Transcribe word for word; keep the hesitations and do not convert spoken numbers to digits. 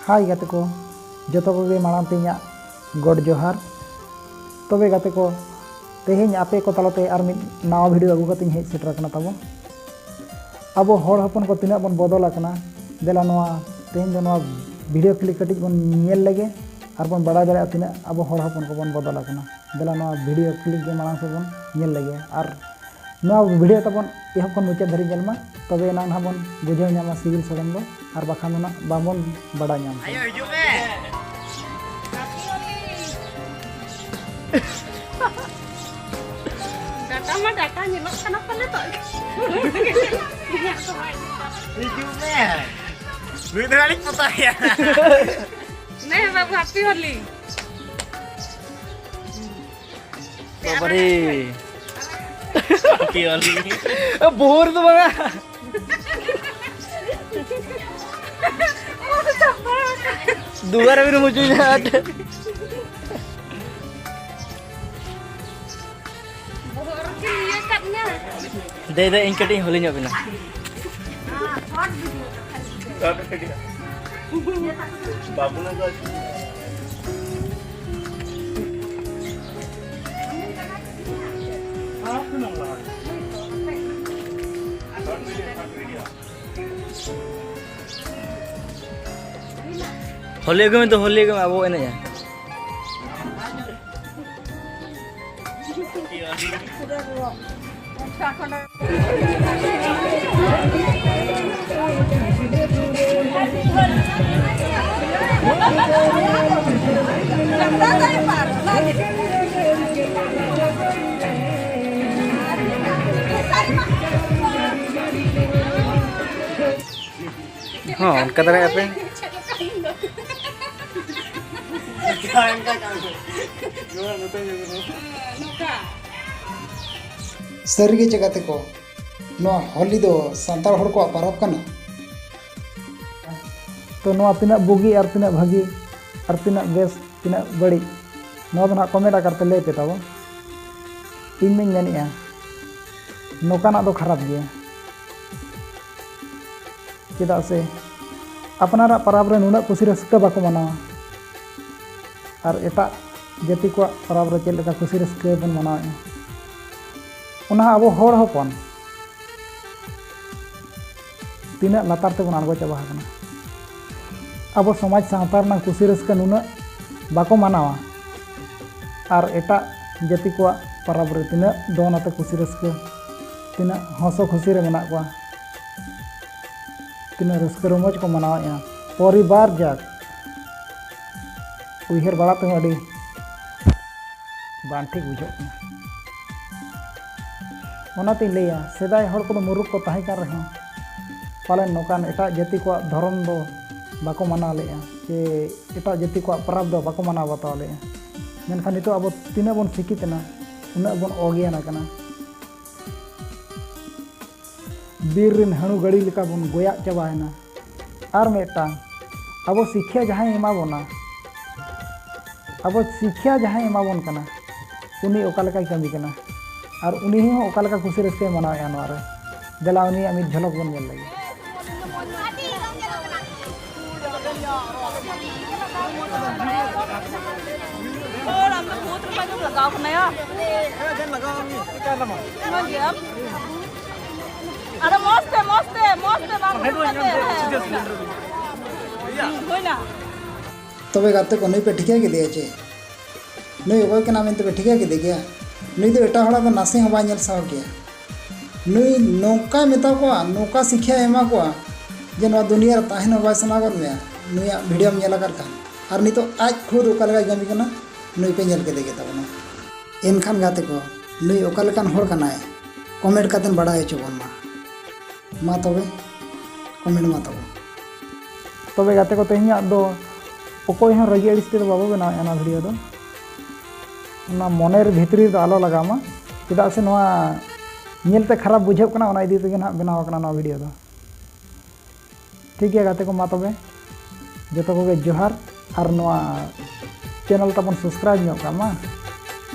ᱦᱟᱭ ᱜᱟᱛᱮ ᱠᱚ, ᱡᱚᱛᱚ ᱠᱚᱜᱮ ᱢᱟᱲᱟᱝ ᱛᱮ ᱤᱧᱟᱹᱜ ᱜᱚᱰ ᱡᱚᱦᱟᱨ᱾ ᱛᱚᱵᱮ ᱜᱟᱛᱮ ᱠᱚ, ᱛᱮᱦᱮᱧ ᱟᱯᱮ ᱠᱚ ᱛᱟᱞᱟᱛᱮ ᱟᱨ ᱢᱤᱫ ᱱᱟᱣᱟ ᱵᱷᱤᱰᱤᱭᱳ ᱟᱹᱜᱩ ᱠᱟᱛᱮᱧ ᱦᱮᱡ ᱥᱮᱴᱮᱨ ᱟᱠᱟᱱᱟ ᱛᱟᱵᱚ᱾ ᱟᱵᱚ ᱦᱚᱲ ᱦᱚᱯᱚᱱ ᱠᱚ ᱛᱤᱱᱟᱹᱜ ᱵᱚᱱ ᱵᱚᱫᱚᱞ ᱟᱠᱟᱱᱟ, ᱫᱮᱞᱟ ᱱᱚᱣᱟ ᱛᱮᱦᱮᱧ ᱫᱚ ᱱᱚᱣᱟ ᱵᱷᱤᱰᱤᱭᱳ ᱠᱞᱤᱯ ᱠᱟᱹᱴᱤᱡ ᱵᱚᱱ ᱧᱮᱞ ᱞᱮᱜᱮ ᱟᱨ ᱵᱚᱱ ᱵᱟᱲᱟᱭ ᱫᱟᱲᱮᱭᱟᱜᱼᱟ ᱛᱤᱱᱟᱹᱜ ᱟᱵᱚ ᱦᱚᱲ ᱦᱚᱯᱚᱱ ᱠᱚᱵᱚᱱ ᱵᱚᱫᱚᱞ ᱟᱠᱟᱱᱟ᱾ ᱫᱮᱞᱟ ᱱᱚᱣᱟ ᱵᱷᱤᱰᱤᱭᱳ ᱠᱞᱤᱯ ᱜᱮ ᱢᱟᱲᱟᱝ ᱥᱮᱫ ᱵᱚᱱ ᱧᱮᱞ ᱞᱮᱜᱮ ᱟᱨ ᱱᱚᱣᱟ ᱵᱷᱤᱰᱤᱭᱳ ᱛᱟᱵᱚᱱ ᱮᱦᱚᱵ ᱠᱷᱚᱱ ᱢᱩᱪᱟᱹᱫ ᱫᱷᱟᱹᱨᱤᱡ ᱧᱮᱞ ᱢᱟ, ᱛᱚᱵᱮ ᱮᱱᱟᱝ ᱱᱟᱦᱟᱜ ᱵᱚᱱ ᱵᱩᱡᱷᱟᱹᱣ ᱧᱟᱢᱟ ᱥᱤᱵᱤᱞ ᱥᱚᱲᱚᱢ ᱫᱚ, ᱟᱨ ᱵᱟᱠᱷᱟᱱ ᱫᱚ ᱱᱟᱦᱟᱜ ᱵᱟᱵᱚᱱ ᱵᱟᱲᱟᱭ ᱧᱟᱢᱟ᱾ ᱟᱭᱳ, ᱦᱤᱡᱩᱜ ᱢᱮ᱾ ᱰᱟᱴᱟ ᱢᱟ ᱰᱟᱴᱟ ᱧᱮᱞᱚᱜ ᱠᱟᱱᱟ ᱯᱟᱞᱮ ᱛᱚ᱾ ᱤᱧᱟᱹᱜ ᱫᱚ ᱵᱟᱭ ᱧᱮᱞᱚᱜ ᱠᱟᱱᱟ᱾ ᱦᱤᱡᱩᱜ ᱢᱮ᱾ ᱢᱤᱫ ᱫᱷᱟᱣ ᱞᱤᱧ ᱯᱚᱛᱟᱭᱟ᱾ ᱱᱮ ᱵᱟᱹᱵᱩ, ᱦᱟᱯᱤ ᱦᱳᱞᱤ᱾ ᱵᱟᱵᱟᱨᱮ᱾ ᱦᱟᱯᱤ ᱦᱳᱞᱤ᱾ ᱵᱷᱳᱨ ᱫᱚ ᱵᱟᱝᱟ᱾ ᱫᱩᱣᱟᱨ ᱨᱮᱵᱤᱱ ᱢᱩᱪᱩᱭ ᱱᱟ᱾ ᱵᱚᱦᱚᱜ ᱨᱮᱠᱤᱱ ᱤᱭᱟᱹ ᱠᱟᱫ ᱢᱮ᱾ ᱫᱮ, ᱫᱮ, ᱤᱧ ᱠᱟᱹᱴᱤᱡ ᱤᱧ ᱦᱳᱞᱤ ᱧᱚᱜ ᱵᱤᱱᱟ᱾ ᱵᱟᱵᱩ ᱱᱟ ᱫᱚ ᱦᱳᱞᱤ ᱟᱹᱜᱩ ᱢᱮ ᱛᱚ, ᱦᱳᱞᱤ ᱟᱹᱜᱩ ᱢᱮ, ᱟᱵᱚ ᱮᱱᱮᱡᱼᱟ᱾ ᱦᱚᱸ, ᱚᱱᱠᱟ ᱫᱟᱲᱮᱭᱟᱜᱼᱟ ᱯᱮ᱾ ᱥᱟᱹᱨᱤᱜᱮ ᱪᱮ ᱜᱟᱛᱮ ᱠᱚ, ᱱᱚᱣᱟ ᱦᱳᱞᱤ ᱫᱚ ᱥᱟᱱᱛᱟᱲ ᱦᱚᱲ ᱠᱚᱣᱟᱜ ᱯᱚᱨᱚᱵᱽ ᱠᱟᱱᱟ᱾ ᱛᱚ ᱱᱚᱣᱟ ᱛᱤᱱᱟᱹᱜ ᱵᱩᱜᱤ ᱟᱨ ᱛᱤᱱᱟᱹᱜ ᱵᱷᱟᱹᱜᱤ ᱟᱨ ᱛᱤᱱᱟᱹᱜ ᱵᱮᱥ ᱛᱤᱱᱟᱹᱜ ᱵᱟᱹᱲᱤᱡ, ᱱᱚᱣᱟ ᱫᱚ ᱱᱟᱦᱟᱜ ᱠᱚᱢᱮᱱᱴ ᱟᱠᱟᱨ ᱛᱮ ᱞᱟᱹᱭ ᱯᱮ ᱛᱟᱵᱚ᱾ ᱤᱧ ᱢᱟᱧ ᱢᱮᱱᱮᱫᱼᱟ ᱱᱚᱝᱠᱟᱱᱟᱜ ᱫᱚ ᱠᱷᱟᱨᱟᱯ ᱜᱮᱭᱟ, ᱪᱮᱫᱟᱜ ᱥᱮ ᱟᱯᱱᱟᱨᱟᱜ ᱯᱚᱨᱚᱵᱽ ᱨᱮ ᱱᱩᱱᱟᱹᱜ ᱠᱩᱥᱤ ᱨᱟᱹᱥᱠᱟᱹ ᱵᱟᱠᱚ ᱢᱟᱱᱟᱣᱟ, ᱟᱨ ᱮᱴᱟᱜ ᱡᱟᱹᱛᱤ ᱠᱚᱣᱟᱜ ᱯᱚᱨᱚᱵᱽ ᱨᱮ ᱪᱮᱫ ᱞᱮᱠᱟ ᱠᱩᱥᱤ ᱨᱟᱹᱥᱠᱟᱹ ᱵᱚᱱ ᱢᱟᱱᱟᱣᱮᱫᱼᱟ, ᱚᱱᱟ ᱦᱚᱸ ᱟᱵᱚ ᱦᱚᱲ ᱦᱚᱯᱚᱱ ᱛᱤᱱᱟᱹᱜ ᱞᱟᱛᱟᱨ ᱛᱮᱵᱚᱱ ᱟᱬᱜᱚ ᱪᱟᱵᱟ ᱟᱠᱟᱱᱟ᱾ ᱟᱵᱚ ᱥᱚᱢᱟᱡᱽ ᱥᱟᱶᱛᱟ ᱨᱮᱱᱟᱜ ᱠᱩᱥᱤ ᱨᱟᱹᱥᱠᱟᱹ ᱱᱩᱱᱟᱹᱜ ᱵᱟᱠᱚ ᱢᱟᱱᱟᱣᱟ, ᱟᱨ ᱮᱴᱟᱜ ᱡᱟᱹᱛᱤ ᱠᱚᱣᱟᱜ ᱯᱚᱨᱚᱵᱽ ᱨᱮ ᱛᱤᱱᱟᱹᱜ ᱫᱚᱱ ᱟᱛᱮ ᱠᱩᱥᱤ ᱨᱟᱹᱥᱠᱟᱹ, ᱛᱤᱱᱟᱹᱜ ᱦᱚᱸᱥᱚ ᱠᱷᱩᱥᱤ ᱨᱮ ᱢᱮᱱᱟᱜ ᱠᱚᱣᱟ, ᱛᱤᱱᱟᱹᱜ ᱨᱟᱹᱥᱠᱟᱹ ᱨᱚᱢᱚᱡᱽ ᱠᱚ ᱢᱟᱱᱟᱣᱮᱫᱼᱟ᱾ ᱯᱚᱨᱤᱵᱟᱨ ᱡᱟᱠ ᱩᱭᱦᱟᱹᱨ ᱵᱟᱲᱟ ᱛᱮᱦᱚᱸ ᱟᱹᱰᱤ ᱵᱟᱝ ᱴᱷᱤᱠ ᱵᱩᱡᱷᱟᱹᱜ ᱠᱟᱱᱟ᱾ ᱚᱱᱟᱛᱤᱧ ᱞᱟᱹᱭᱟ, ᱥᱮᱫᱟᱭ ᱦᱚᱲ ᱠᱚᱫᱚ ᱢᱩᱨᱩᱠ ᱠᱚ ᱛᱟᱦᱮᱸ ᱠᱟᱱ ᱨᱮᱦᱚᱸ, ᱯᱟᱞᱮᱱ ᱱᱚᱝᱠᱟᱱ ᱮᱴᱟᱜ ᱡᱟᱹᱛᱤ ᱠᱚᱣᱟᱜ ᱫᱷᱚᱨᱚᱢ ᱫᱚ ᱵᱟᱠᱚ ᱢᱟᱱᱟᱣ ᱞᱮᱫᱼᱟ, ᱥᱮ ᱮᱴᱟᱜ ᱡᱟᱹᱛᱤ ᱠᱚᱣᱟᱜ ᱯᱚᱨᱚᱵᱽ ᱫᱚ ᱵᱟᱠᱚ ᱢᱟᱱᱟᱣ ᱵᱟᱛᱟᱣ ᱞᱮᱫᱼᱟ᱾ ᱢᱮᱱᱠᱷᱟᱱ ᱱᱤᱛᱚᱜ ᱟᱵᱚ ᱛᱤᱱᱟᱹᱜ ᱵᱚᱱ ᱥᱤᱠᱷᱤᱛ ᱮᱱᱟ, ᱩᱱᱟᱹᱜ ᱵᱚᱱ ᱚᱜᱽᱭᱟᱱ ᱟᱠᱟᱱᱟ᱾ ᱵᱤᱨ ᱨᱮᱱ ᱦᱟᱹᱬᱩ ᱜᱟᱹᱲᱤ ᱞᱮᱠᱟ ᱵᱚᱱ ᱜᱚᱭᱟᱜ ᱪᱟᱵᱟᱭᱮᱱᱟ᱾ ᱟᱨ ᱢᱤᱫᱴᱟᱝ, ᱟᱵᱚ ᱥᱤᱠᱠᱷᱟ ᱡᱟᱦᱟᱸᱭ ᱮᱢᱟ ᱵᱚᱱᱟ, ᱟᱵᱚ ᱥᱤᱠᱠᱷᱟ ᱡᱟᱦᱟᱸᱭ ᱮᱢᱟ ᱵᱚᱱ ᱠᱟᱱᱟ, ᱩᱱᱤ ᱚᱠᱟ ᱞᱮᱠᱟᱭ ᱠᱟᱹᱢᱤ ᱠᱟᱱᱟ, ᱟᱨ ᱩᱱᱤ ᱦᱚᱸ ᱚᱠᱟ ᱞᱮᱠᱟ ᱠᱩᱥᱤ ᱨᱟᱹᱥᱠᱟᱹᱭ ᱢᱟᱱᱟᱣᱮᱫᱼᱟ ᱱᱚᱣᱟ ᱨᱮ᱾ ᱫᱮᱞᱟ, ᱩᱱᱤᱭᱟᱜ ᱢᱤᱫ ᱡᱷᱚᱞᱚᱠ ᱵᱚᱱ ᱧᱮᱞ ᱞᱮᱜᱮ᱾ ᱦᱚᱲ ᱟᱢ ᱫᱚ ᱵᱷᱩᱛ ᱞᱮᱠᱟ ᱜᱮᱢ ᱞᱟᱜᱟᱣ ᱠᱟᱱᱟ ᱭᱟ᱾ ᱢᱚᱡᱽ ᱜᱮᱭᱟᱢ? ᱟᱨᱚ ᱢᱚᱡᱽ ᱛᱮ, ᱢᱚᱡᱽ ᱛᱮ, ᱢᱚᱡᱽ ᱛᱮ ᱵᱟᱝ ᱦᱩᱭᱩᱜ ᱠᱟᱱ ᱛᱟᱭᱟ᱾ ᱦᱩᱸ, ᱦᱩᱭᱱᱟ᱾ ᱛᱚᱵᱮ ᱜᱟᱛᱮ ᱠᱚ, ᱱᱩᱭ ᱯᱮ ᱴᱷᱤᱠᱟᱹ ᱠᱮᱫᱮᱭᱟ ᱪᱮ? ᱱᱩᱭ ᱚᱠᱚᱭ ᱠᱟᱱᱟ ᱢᱮᱱᱛᱮ ᱯᱮ ᱴᱷᱤᱠᱟᱹ ᱠᱮᱫᱮ ᱜᱮᱭᱟ? ᱱᱩᱭ ᱫᱚ ᱮᱴᱟᱜ ᱦᱚᱲᱟᱜ ᱫᱚ ᱱᱟᱥᱮ ᱦᱚᱸ ᱵᱟᱭ ᱧᱮᱞ ᱥᱟᱦᱟᱣ ᱜᱮᱭᱟ᱾ ᱱᱩᱭ ᱱᱚᱝᱠᱟᱭ ᱢᱮᱛᱟ ᱠᱚᱣᱟ, ᱱᱚᱝᱠᱟ ᱥᱤᱠᱠᱷᱟᱭ ᱮᱢᱟ ᱠᱚᱣᱟ ᱡᱮ ᱱᱚᱣᱟ ᱫᱩᱱᱤᱭᱟᱹ ᱨᱮ ᱛᱟᱦᱮᱱ ᱦᱚᱸ ᱵᱟᱭ ᱥᱟᱱᱟ ᱜᱚᱫ ᱢᱮᱭᱟ, ᱱᱩᱭᱟᱜ ᱵᱷᱤᱰᱤᱭᱳᱢ ᱧᱮᱞ ᱟᱠᱟᱫ ᱠᱷᱟᱱ᱾ ᱟᱨ ᱱᱤᱛᱚᱜ ᱟᱡ ᱠᱷᱩᱫ ᱚᱠᱟ ᱞᱮᱠᱟᱭ ᱠᱟᱹᱢᱤ ᱠᱟᱱᱟ, ᱱᱩᱭ ᱯᱮ ᱧᱮᱞ ᱠᱮᱫᱮ ᱜᱮ ᱛᱟᱵᱚᱱᱟ᱾ ᱮᱱᱠᱷᱟᱱ ᱜᱟᱛᱮ ᱠᱚ, ᱱᱩᱭ ᱚᱠᱟ ᱞᱮᱠᱟᱱ ᱦᱚᱲ ᱠᱟᱱᱟᱭ, ᱠᱚᱢᱮᱱᱴ ᱠᱟᱛᱮ ᱵᱟᱲᱟᱭ ᱦᱚᱪᱚ ᱵᱚᱱ ᱢᱟ᱾ ᱢᱟ ᱛᱚᱵᱮ, ᱠᱚᱢᱮᱱᱴ ᱢᱟ ᱛᱟᱵᱚᱱ᱾ ᱛᱚᱵᱮ ᱜᱟᱛᱮ ᱠᱚ, ᱛᱮᱦᱮᱧᱟᱜ ᱫᱚ ᱚᱠᱚᱭ ᱦᱚᱸ ᱨᱟᱹᱜᱤ ᱟᱹᱲᱤᱥ ᱛᱮᱫᱚ ᱵᱟᱵᱚ ᱵᱮᱱᱟᱣᱮᱫᱼᱟ ᱱᱚᱣᱟ ᱵᱷᱤᱰᱤᱭᱳ ᱫᱚ᱾ ᱚᱱᱟ ᱢᱚᱱᱮᱨ ᱵᱷᱤᱛᱨᱤ ᱨᱮᱫᱚ ᱟᱞᱚ ᱞᱟᱜᱟᱣ ᱢᱟ, ᱪᱮᱫᱟᱜ ᱥᱮ ᱱᱚᱣᱟ ᱧᱮᱞᱛᱮ ᱠᱷᱟᱨᱟᱯ ᱵᱩᱡᱷᱟᱹᱜ ᱠᱟᱱᱟ, ᱚᱱᱟ ᱤᱫᱤ ᱛᱮᱜᱮ ᱱᱟᱦᱟᱜ ᱵᱮᱱᱟᱣ ᱟᱠᱟᱱᱟ ᱱᱚᱣᱟ ᱵᱷᱤᱰᱤᱭᱳ ᱫᱚ᱾ ᱴᱷᱤᱠ ᱜᱮᱭᱟ ᱜᱟᱛᱮ ᱠᱚ, ᱢᱟ ᱛᱚᱵᱮ ᱡᱚᱛᱚ ᱠᱚᱜᱮ ᱡᱚᱦᱟᱨ, ᱟᱨ ᱱᱚᱣᱟ ᱪᱮᱱᱮᱞ ᱛᱟᱵᱚᱱ ᱥᱟᱵᱥᱠᱨᱟᱭᱤᱵᱽ ᱧᱚᱜ ᱠᱟᱜ ᱢᱟ᱾